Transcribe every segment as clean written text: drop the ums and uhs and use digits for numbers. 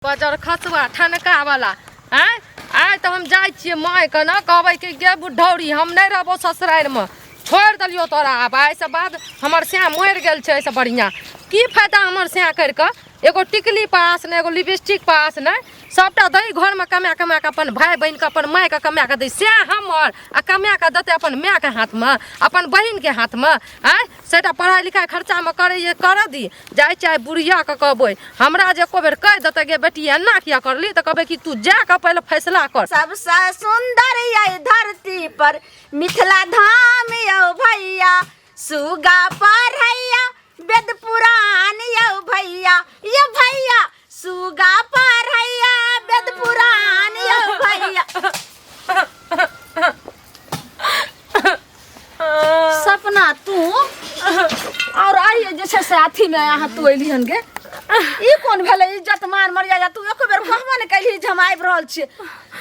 बजर खसुआ ठनका वाला आँय आइ तऽ हम जाइ छियै मायके ने कहबै कि गे बुढ़ौरी हम नहि रहबो ससुरारिमे छोड़ि देलियौ तोरा आब आइसँ बाद हमर सैं मरि गेल छै एहिसँ बढ़िआँ की फायदा हमर सैं करि कऽ एगो टिकली पास नहि एगो लिपस्टिक पास नहि सभटा दही घरमे कमा कमा कऽ अपन भाय बहिनके अपन मायके कमा कऽ दै सएह हमर आ कमा कऽ देतै अपन मायके हाथमे अपन बहिनके हाथमे आँय सेटा पढ़ाइ लिखाइ खर्चामे करैए करऽ दी जाइ छियै आइ बुढ़ियाके कहबै हमरा जे एको बेर कहि देतै गे बेटी एना किया करली तऽ कहबै कि तू जा कऽ पहिले फैसला कर। सबसँ सुन्दर यै धरती पर मिथिला धाम यौ भैया, सुगा पढ़ैया वेद पुराण यौ भैया, यौ भैया सुगा पढ़ैया वेद पुराण यौ भैया। सपना तू और आइए जे छै से अथी में अहाँ तू अयली हन गे, ई कोन भेलै इज्जत मान मर्यादा? तू एको बेर कहबो ने कैलही जे हम आबि रहल छियै।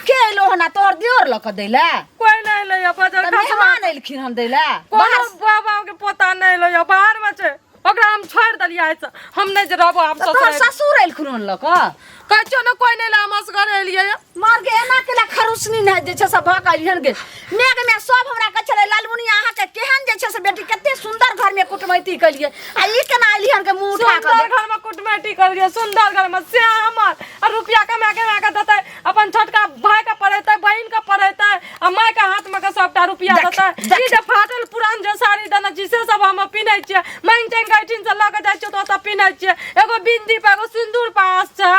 के एलो हन? आ तोहर दियोर लऽ कऽ दै लए? कोई नहीं एलै या बजर तऽ मेहमान एलखिन हन दै लए? कोनो बाबा के पोता नहीं एलै या, बाहर में छै, ओकरा हम छोड़ि देलियै आइसँ, हम नहि जे रहबो आब। तऽ तोहर ससुर एलखुन हन लऽ कऽ? कहै छियौ ने, कोई नहि एलै, हम असगरे एलियै या। मार गे, एना केला खरुसनी नहि जे छै से भऽ कऽ एलिहन गे। मेघ में सब हमरा कहै छलै, लालमुनिया अहाँके केहन जे छै से बेटी, कते सुन्दर घर में कुटमैती केलियै आ ई केना एलिहन के मुँह उठा कऽ? सुन्दर घर में कुटमैती केलियै, सुन्दर घर में से हमर आ रुपया कमा कमा कऽ देतै, अपन छोटका भाय के पढ़ेतै, बहिन के पढ़ेतै आ माय के हाथ में के सबटा रुपया देख, देतै। देख। ई जे फाटल पुरान जे साड़ी देने छी से सब हम पिन्है छियै, मांगि चांगि कऽ एहिठिन से लऽ कऽ जाइ छियै तऽ ओतऽ पिन्है छियै। एगो बिन्दी पर एगो सिन्दूर पास छै,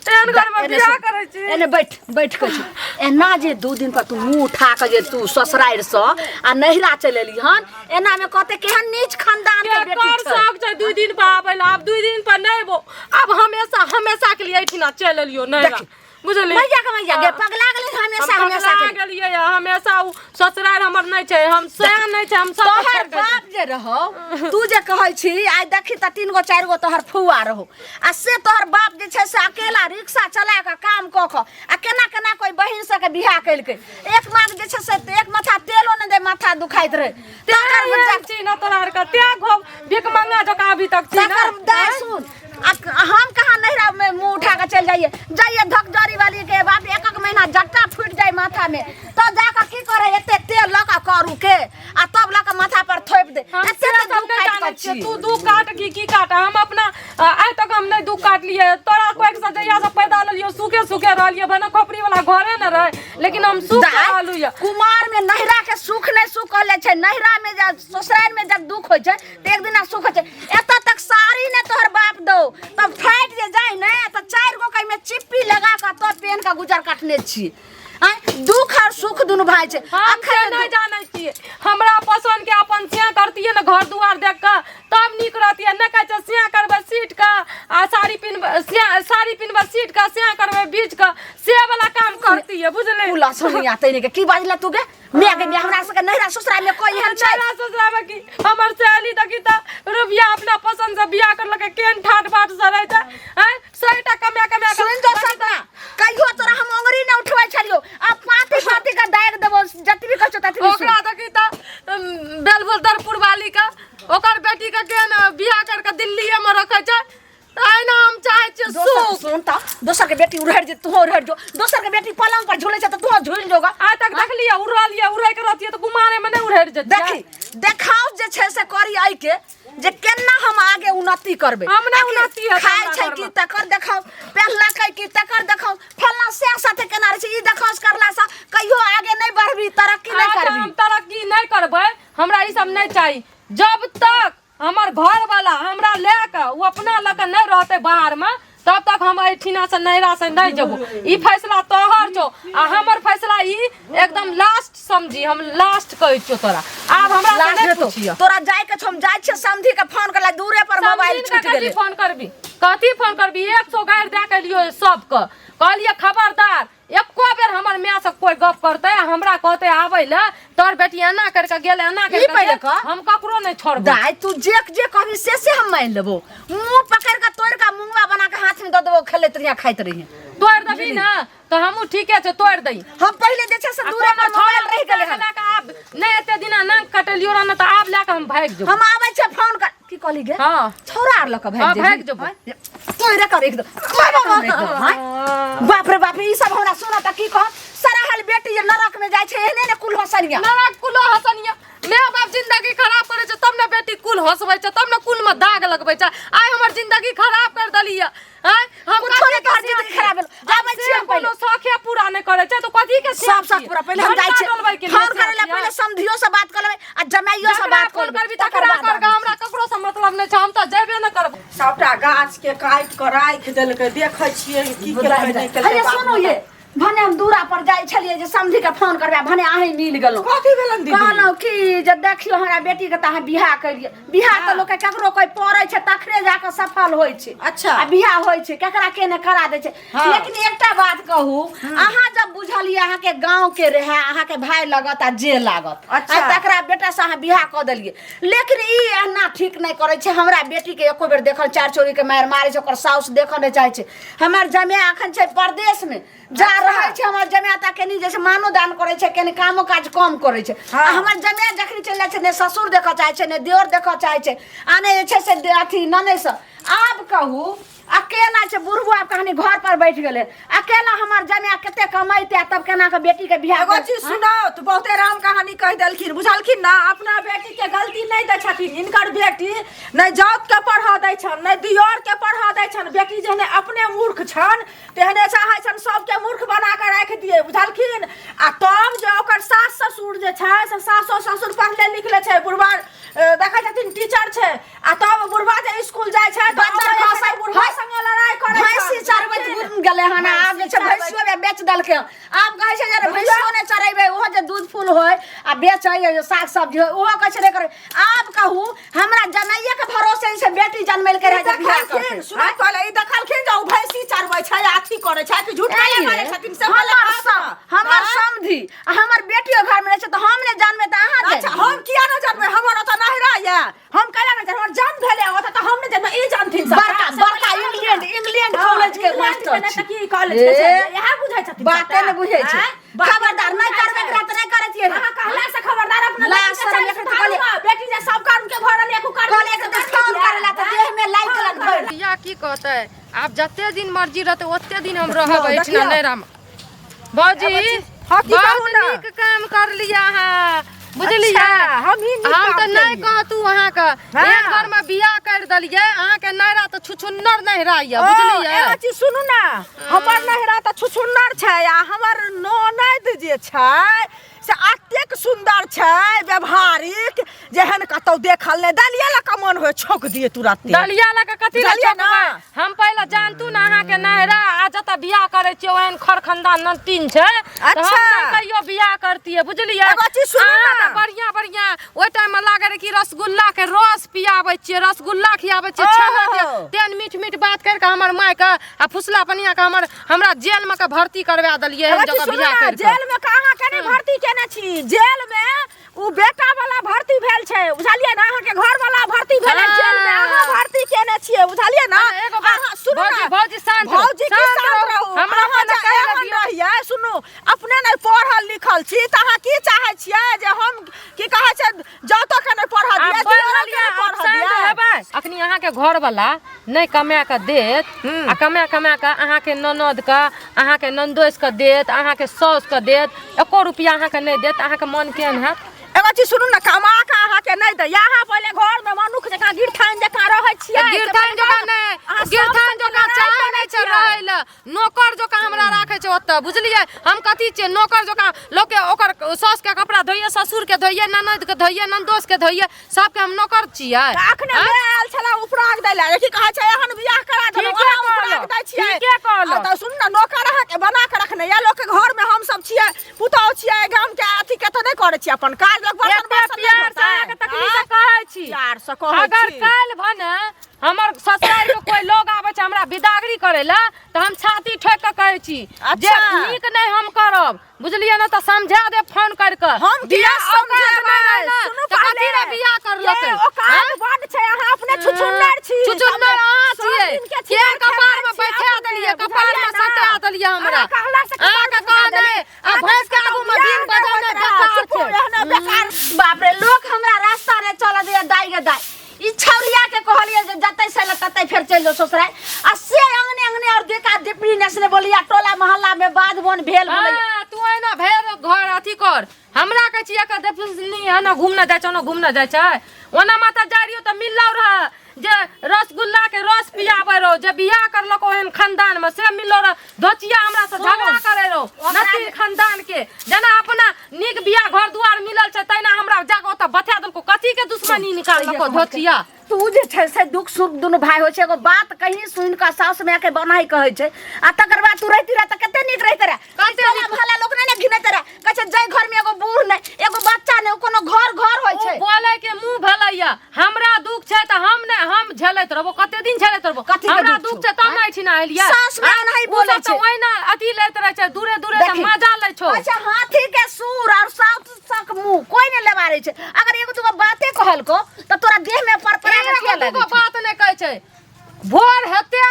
एहन घर में एने बियाह सुन, करै छी। एने बैठ बैठ के छी। एना जे 2 दिन पर तू मुंह उठा के जे तू ससुरारि से आ नैहरा चलि एली हन, एना में कहते केहन नीच खानदान के बेटी केकर छै। शौक छै 2 दिन पर आबै ला? आब 2 दिन पर नहि एबो, आब हमेशा हमेशा के लिए एहिठिना चलि एलियो नैहरा। देखी। बुझली? मैया के मैया गे, पगला गेली हमेशा हम हमेशा पगला के लिए। गेलियै या, हमेशा उ ससुरारि हमर नहि छै, हम सएह नहि छै, हम सब तोहर छोड़ि कऽ बाप जे रहो, तू जे कहै छी आइ देखी तऽ 3 गो 4 गो तोहर फुआ रहो आ से तोहर बाप जे छै से अकेला रिक्शा चला कऽ काम कऽ कऽ आ केना केना कोई बहिन सबके बियाह केलकै। एक मांग जे छै से एक माथा तेलो नहि दे, माथा दुखाइत रहै। तकर तें एहन छी न तोरा आरके, तें घो भीख मंगा जकाँ अभी तक छी न। तकर दाय सुन, आ हम कहाँ नैहरा में मुंह उठा के चलि जाइए, जाइए धकजरी वाली के बाप एक एक महीना जट्टा फूटि जाए माथा में, तो जाकर की करे एते तेल लऽ कऽ करू के आ तब लऽ कऽ माथा पर थोपि दे। हम एते से तऽ सब दुख नहि काटि जानै कऽ छियै, छी। तू दुख काट की की काट, हम अपना आइ तक हम नहि दुख काटलियै। तोरा कोइक से जहिया से पैदा लेलियो सुखे सुखे रहलियै, भने खोपड़ी वाला घरे ने रहे लेकिन हम सुख से दाइ, रहलू यऽ। कुमार में नैहरा के सुख नहीं सुख कहले छै, नैहरा में जब ससुराल में जब दुख होइ छै तऽ एक दिना सुख होइ छै। एतऽ तक साड़ी ने तोहर बाप दौ तब फाटि जे जाय ने तऽ 4 गो कहिमे चिप्पी लगा कऽ तब पेन कऽ गुजर काटने छी। आँय, दुख और सुख दुनू भाई छै। हम अखन से नहि जानै छियै, हमरा पसंद के अपन सिया करतियै ने घर दुआर देख कऽ तब नीक रहतियै। नहि कहै छै सिया करबै सीट कऽ आ साड़ी पिन्हबै, सिया साड़ी पिन्हबै सीट कऽ, सिया करबै बीच कऽ, से वाला काम करतियै, बुझलियै? कुला सुनिया तैने के की बाजला तू गे? मैं गे मैं, हमरा सबके नैहरा ससुरा में कोई एहन छै? नैहरा ससुरा में की हमर सहेली देखी तऽ रुपया अपना पसंद से बियाह करलकै, केहन ठाट बाट से रहै छै। आँय, 100 कमा कमा कऽ सुन जो सपना, कहियो तोरा हम अंगुरी ने उठबै छलियो, आब पाती पाती के दाग देबो, जतबी कहै छौ ततबी सुन। ओकरा देखी तऽ बेलबदरपुर वाली के ओकर बेटी के केहन बियाह करके दिल्लीए में रखै छै, तऽ एहिना हम चाहै छियै दोसर सुख। सुन तऽ, दोसर के बेटी उड़हरि जे तूहो उड़हरि जो, दोसर के बेटी पलंग पर झूलै छै तऽ तूहो झूलि जोगा। आइ तक देखलियै उड़लियै? उड़ै के रहतियै तऽ कुमारे में नहि उड़हरि जेतियै। देखी देखाउ जे छै से करी एहि के जे केना हम आगे उन्नति करबै। हम नहि आखिर उन्नति हेतै खाइ हमरा छै घरमे। की तकर देखाउ, पहनलकै की तकर देखाउ, फल्लाँ से साथे केना रहै छै, ई देखाउ करला से कहियो आगे नहि बढ़बी, तरक्की नहि अच्छा, करबी। हम तरक्की नहि करबै, हमरा ई सब नहि चाही। जब तक हमर घर वाला हमरा लए कऽ ओ अपना लऽ कऽ नहि रहतै बाहर में तब तक हम एहिठिना से नैहरा से नहि जेबो। ई फैसला तोहर छौ आ हमर फैसला ई एकदम लास्ट समझी, हम लास्ट कहै छियौ तोरा, आब हमरा से लास्ट नहि हेतौ। पुछियौ। तोरा जाय के छौ, हम जाय छियै समधी के फोन करला, दूरे पर मोबाइल समधिन के छूटि कथी गेलै। फोन करबी? कथी फोन करबी? 100 गारि दए के एलियो सबके, कहलियै खबरदार एको बेर हमर माय से कोई गप करतै आ हमरा कहतै आबै ले, तोहर बेटी एना कर के गेल, एना कर ई के पहिले गेल, कह। हम ककरो नहि छोड़बै। दाय तू जे जे कहबी से से हम मान लेबो, मुंह पकड़ के तोड़ के मुंगवा बना के हाथ में दऽ देबो, खेलैत रहिया खाइत रहिया। तोड़ देबी ने तऽ हमहूँ ठीके छै तोड़ दही। हम पहिले जे छै से आ दूरे पर कोनो मोबाइल छौड़ा रहि गेलै हन। लए कऽ आब नहि एते दिना नाक कटेलियो रह ने तऽ आब लए कऽ हम भागि जेबो। हम आबै छै फोन कर, की कहली गे? हाँ। छौड़ा आर लऽ कऽ भागि हाँ, जेबही? भागि जेबो। तोड़े कर एकदम बाप रे बाप, ई सब हमरा सुनत त की कहत? सराहल बेटी जे नरक में जाइ छै, एहने ने कुल हसनिया। नरक कुल हसनिया। माय बाप जिंदगी खराब करे छै तब ने बेटी कुल हंसबै छै, तब ने कुल में दाग लगबै छै। आइ हमर जिंदगी खराब कर देली है। आँय, हम कुछो कथी नहि तोहर के जिंदगी सियान खराब भेल। छियै? आबै जब छियै हम से कोनो शौखे पूरा नहि करे छै तऽ कथी के सब शौक पूरा पहिले हम जाइ छियै डोलबै के लिए फोन करे ला, पहिले समधियो से बात कर लेबै आ जमाइयो से बात फोन कर लेबै, करबी तकर तकरा बाद कर आबै हमरा ककरो से मतलब नहि छै, हम तऽ जेबे नहि करब। सबटा गाछ के काटि कऽ राखि देलकै, देखै छियै की केलकै नहि केलकै। अरे बाप सुनू रे ये, भने हम दूरा पर जाइ छलियै जे समधी के फोन करबै, भने अहीं मिल गेलहुँ। कथी भेलन दीदी? कहलहुँ कि जे देखियौ हमरा बेटी के तऽ अहाँ बियाह करियै। बियाह तऽ लोक के ककरो कोई पड़ै छै तखने जाकऽ सफल होइ छै। आ बियाह होइ छै केकरा के ने करा दै छै। लेकिन एकटा बात कहू, अहाँ जब बुझलियै अहाँके गाँव के रहै, अहाँके भाय लगत आ जे लागत, आ तकरा बेटा से अहाँ बियाह कऽ देलियै, लेकिन ई एना ठीक नहि करै छै। हमरा बेटी के एको बेर देखल चारि चोरी के मारि मारै छै, ओकर साउस देखऽ नहि चाहै छै। हमर जमाय अखन छै परदेश में जा रहै छै। हमर जमाय तऽ कनि जे छै मानो दान करै छै, कनि कामो काज कम करै छै। आ हमर जमाय जखनी चलि जाइ छै, ने ससुर देखऽ चाहै छै, ने दियोर देखऽ चाहै छै, आ ने जे छै से अथी ननै से। आब कहू अकेला छै बुढ़बो, आब कहानी घर पर बैठ गेलै अकेला। हमर जमाय कते कमैते आ तब केना के बेटी के बियाह एगो कर- चीज सुनाओ तऽ बहुते राम कहानी कहि देलखिन, बुझलखिन ना? अपना बेटी के गलती नहि दै छथिन। हिनकर बेटी नहि जात के पढ़ऽ दै छनि, नहि दियोर के पढ़ऽ दै छनि। बेटी जेहने अपने मूर्ख छनि तेहने चाहै छनि सबके मूर्ख बना कऽ राखि दियै, बुझलखिन? आ तब जे ओकर सास ससुर जे छै से सासो ससुर पढ़ले लिखले छै। बुढ़बा देखै छथिन टीचर छै, आ तब बुढ़बा जे स्कूल जाइ छै तऽ बच्चा अबै छै खसै- तऽ बुढ़बा संगे लड़ाइ करै भैंसी छनि, चरबैत बुझलखिन? घुम गेलै हन। आब जे छै भैंसी भैंसियो बेच देलकै हन। आब कहै छै जे अरे भैंसियो नहि चरेबै, ओहो जे दूध फूल होय आ बेचै जे साग सब्जी होय ओहो कहै छै नहि करै। आब कहू हमरा जमाइए के भरोसे जे छै बेटी जनमेलकै रहै जे बियाह देखलखिन करतै। सुनै पहिले ई देखलखिन जे ओ भैंसी चरबै छै आ अथी करै छै कि झूठ काहे मारै छथिन से पहिले हमर कहू सम ने। हमर आँय? समधि आ हमर बेटियो घर में रहै छै तऽ हम नहि जानबै तऽ अहाँ अच्छा जानबै। हम किया नहि जानबै? हमर ओतऽ नहिरा यऽ, हम कैला नहि जानबै? हमर जन्म भेलै ओतऽ तऽ हम नहि जानबै, ई जानथिन सबटा। बड़का से बड़का पहिले कहू इंग्लैंड ने। इंग्लैंड हँ, कॉलेज के इंग्लैंड मास्टर के नहि छी। तऽ की कॉलेज के छै? ए, इएह बुझै छथिन बाते सबटा। नहि बुझै छै। आँय? बाते खबरदार नहि बुझै करबै छै। एकरा तऽ नहि करै छियै। अहाँ कहला से खबरदार अपना ला बेटी के शरम चालि एकरा सुधारू कहलियै। ना। बेटी जे सब कर्म के भरल एको कर्म कहलियै के तऽ फोन करै ला तऽ देह में लागि गेलन भरि। बिया की कहतै, आब जते दिन मर्जी रहतै ओते दिन हम रहब एहिठिना। देखियौ। नहि राम भौजी, हाँ, की बहुत कहू ना? नीक काम कर लिया अहाँ, बुझलियै? अच्छा, हम ही नीक हम काम तऽ नहि केलियै। कहतू अहाँके। हाँ। एक घर में बियाह कर देलियै अहाँके, नैरा तऽ छुछुन्नर नैहरा यऽ, ओ, बुझलियै? एगो चीज सुनू ना, हमर नैहरा तऽ छुछुन्नर छै आ हमर ननैद जे छै से एतेक सुन्दर छै व्यवहारिक जेहन कतौ देखल नहि। दलिया लऽ कऽ मन होइ छौंक दिए तुरते। दलिया लऽ कऽ कथी लए बुझलियै ना? छौंकबै? हम पहिले जानतू ने अहाँके नैहरा आ जतऽ बियाह करै छियै ओहन खरखंदा ननतीन छै तऽ हम अच्छा। नहि कहियो बियाह करतियै, बुझलियै? एगो चीज सुनू अहाँ ना। तऽ बढ़िआँ बढ़िआँ ओहि टाइम में लागे रहे कि रसगुल्ला के रस पियाबै छियै, रसगुल्ला खियाबै छियै, छेना के ओहो। तेहन मीठ मीठ बात करि कऽ हमर माय के आ फुसला पनिया के हमर हमरा जेल में के भर्ती करवा देलियै एगो एहन चीज जगह सुनू बियाह ना, करि कऽ। जेल में कहाँ के नहि भर्ती केने छी? जेल में उ बेटा वाला भर्ती भेल छै, बुझलियै ना? अहाँके घर वाला भर्ती भेलै जेल में, अहाँ भर्ती केने छियै, बुझलियै ना? अरे एगो बात- अहाँ सुनू भौजी, ना। भौजी, शान्त रहू, भौजी की शान्त शान्त रहू। रहू? हमरा अहाँ अपन जे कहै लए एहन दियौ। रहियै, सुनू, अपने नहि पढ़ल लिखल छी तऽ अहाँ की चाहै छियै जे हम की कहै छै जातो के नहि पढ़ऽ आब दियै, बोलि दियरो के रहलियै, नहि आब पढ़ऽ शान्त दियै? हेबै। अखनी अहाँके घरवला नहि कमा कऽ देत आ कमा कमा कऽ अहाँके ननद के अहाँके ननदोसि के देत, अहाँके साउस के देत, एको रुपया अहाँके नहि देत, अहाँके मन केहन हैत? एगो चीज सुनू ने, कमा कऽ अहाँके नहि दैया। अहाँ पहिले घरमे मनुख जकाँ गिरथान जकाँ रहै छियै। गिरथान जकाँ नहि, अहाँ सब गिरथान संगे जकाँ लड़ाइ चाहै करै नहि छै छियै। रहै लए, नौकर जकाँ हमरा राखै छै ओतऽ, बुझलियै? हम कथी छियै नौकर जकाँ? लोकके ओकर साउसके कपड़ा धोइए, ससुरके धोइए, ननदके धोइए, ननदोसके धोइए, सबके हम नौकर छियै। तऽ अखने मैं आयल छला उपराग दै लए, की कहै छै एहन बियाह करा देलहुँ, ठीके अहाँ उपराग कहलहुँ, दै छियै। ठीके कहलहुँ। आ तऽ सुन ने, नौकर अहाँके बना कऽ रखने यऽ लोकके घरमे। हम सब छियै पुतहु छियै गामके, अथी के तऽ नहि करै छियै अपन काज, लोक बर्तन एते बासन नहि प्यार से धोतै। अहाँके तकनी से कहै छी, प्यार से कहै अगर छी। काल्हि भने हमर ससुरारि के कोई लोग आबै छै हमरा बिदागरी करै लए तऽ हम छाती ठोकि कऽ कहै छी जे नीक नहि हम करब, बुझलियै ने? तऽ समझा देब फोन करि कऽ। हम किया बियाह औकात नहि समझेबै? रहै ने, सुनू तऽ कथी पहिले। लए बियाह करलकै? ये, औकात आँय? बड्ड छै, अहाँ अपने छुछुन्नर छी। छुछुन्नर अहाँ सब छियै। दिन के केहन छिनार कपार में खेनाइ छी बैठा अपने, देलियै, कपार में बुझलियै ना? सटा देलियै हमरा। अहाँ कहला से कपार अहाँके में कह सटा नहि, देलियै। आ भैंस के आगू में बीन बजौने बेकार चुप छै। एहने बेकार। बाप रे, लोक हमरा रास्ता नहि चलऽ दैया। दाइ गे दाइ, ई छौरिया के कहलियै जे जतै से ततै फेर चलि जाउ ससुरारि आ से दीपनी नेसने बोलिया टोला मोहल्ला में बाध बन भेल बोलैया। हाँ, तू एना भेल घर अथी कर हमरा कहै छी एकर देखनी एना घूमने जाइ छै ओना घूमने जाइ छै ओना माता जाइ रहियो तऽ मिललो रह जे रसगुल्ला के रस पियाबै रहो जे बियाह करलक ओहन खानदान में से मिललो रह धोचिया हमरा से झगड़ा करे रहो नती खानदान के जेना अपना नीक बियाह घर दुआर मिलल छै तहिना हमरा जाके ओतऽ बता देलको कथी के दुश्मनी निकाललको धोचिया तू जे छै से दुख सुख दुनू भाई होइ छै एगो बात कहीं सुनि कऽ साउस माय के बनाई कहै छै आ तकर बाद तू रहिती रह तऽ कते नीक रहिते रह कते टोला नीक। मोहल्ला लोक नहि ने घिनैत रह कहै छै जाहि घर में एगो बूढ़ नहि एगो बच्चा नहि ओ कोनो घर घर होइ ओ छै बोले के मुंह भेलैया हमरा दुख छै तऽ हम ने हम झेलैत रहबो कते दिन झेलैत रहबो कथी के हमरा दुख दुख छै तब ने एहिठिना एलियै सास माय एनाही ओ बोलै सब तऽ छै। ओहिना अथी लैत रहै छै दूरे दूरे से देखी। मजा लै छौ अच्छा हाथी के सूर और साउथ सक मुंह कोई नहीं लेबारे छै अगर एगो दूगो बाते कहलको तऽ तोरा देह में पर पर एगो किया दूगो लागै छौ? बात नहि कहै छै भोर हेते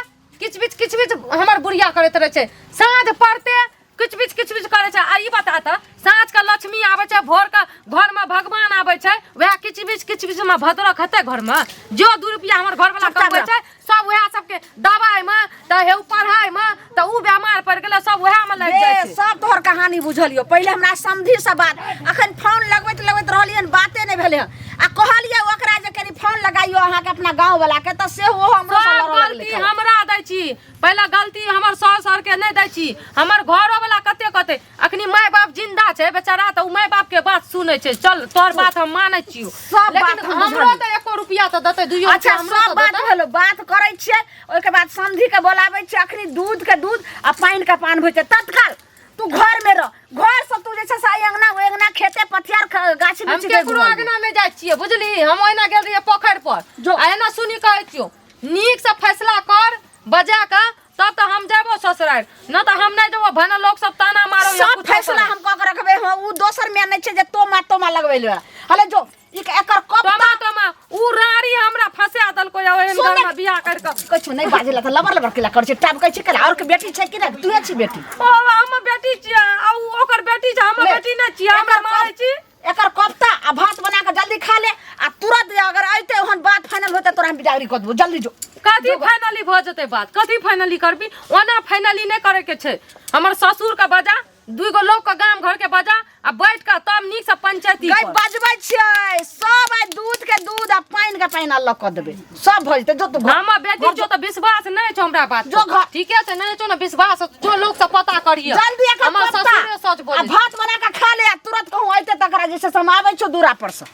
किच बिच किच बिच हमर बुढ़िया करैत रहै छै साँझ पड़ते किच बिच किच बिच करै छै आ ई बता तऽ साँझ के लक्ष्मी आबै छै भोर के घर में भगवान आबै छै वएह किच बिच किच बिच में भद्रक हेतै घर में जो दू रुपया हमर घर वाला चुपचाप कमबै रह। छै सब वएह सबके दवाई में तऽ हे पढ़ाई में तऽ उ बेमार पड़ि गेलै सब वएह में लागि जाइ ए, छै सब तोहर कहानी बुझलियो पहिले हमरा समझी से बात अखन फोन लगबैत लगबैत रहलियन बाते नहि भेलै हन आ कहलियै ओकरा जे कनि फोन लगाइयो अहाँके अपना गाँव वाला के तऽ सेहो हमरो से सब लड़ऽ लगलै गलती हमरा दै छी पहिले गलती हमर सास सर के नहि दै छी हमर घरो वाला कते कते अखनी माय बाप जिंदा छै बेचारा तऽ उ माय बाप के बात सुनै छै चल तोहर बात हम मानै छियौ सब बात लेकिन हम हमरो बुझलियै। तऽ एको रुपया तऽ देतै दुइयो अच्छा रुपया हमरो सब तऽ बात देतै भेलो बात करै छियै ओहिके बाद समधी के बोलाबै छियै अखनी दूध के दूध आ पानि के पान होइ छै तत्काल तू घर में रह घर से तू जे छै से एहि अंगना ओहि अंगना खेते पथियार गाछी हम बिरछी के केकरो घुमल अंगना नहि जाइ छियै बुझली हम ओहिना गेल रहियै पोखरि पर जो। आ एना सुनी कहै छियौ नीक से फैसला कर बजा कऽ तब तऽ हम जेबो ससुरारि न तऽ हम नहि जेबो भने लोक सब ताना मारो या सब कुछो फैसला करे। हम कऽ के रखबै हँ उ दोसर में नहि छै जे तोमा तोमा लगबै ले हले जो ई एकर कब तोमा तोमा उ राड़ी हमरा फंसा देलको या ओहन सुन घर में बियाह कर के कछु नहि बाजै ला तऽ लबर लबर केला करै छै टाप कहै छै केला और के बेटी छै कि नहि तूहे छी बेटी ओ हम बेटी छियै आ उ ओकर बेटी छै हमर ले, बेटी नहि छियै हमरा एकर मारै छी एकर कोफ्ता आ भात बना के जल्दी खा ले आ तुरंत अगर अइते ओहन बात फाइनल होते तोरा हम बिदागरी कऽ देबो जल्दी जो कथी फाइनली भऽ जेतै बात कथी फाइनली करबी ओना फाइनली नहि करे के छै हमर ससुर के बजा दुई गो लोग के गाम घर के बजा आ बैठ के तब नीक से पंचायती गई कर। बजबै छियै सब आइ दूध के दूध आ पानि के पानि अलग कऽ देबै सब भऽ जेतै जो तू घर हमर बेटी जो तऽ विश्वास नहि छौ हमरा बात जो पर। घर- ठीके छै नहि छौ ने विश्वास जो लोग से पता करिए जल्दी एकर हमर कोफ्ता ससुरे सच आ बोले भात बना के खा ले आ तुरंत कहूँ अइते तकरा जे छै से हम आबै छियौ दूरा पर से।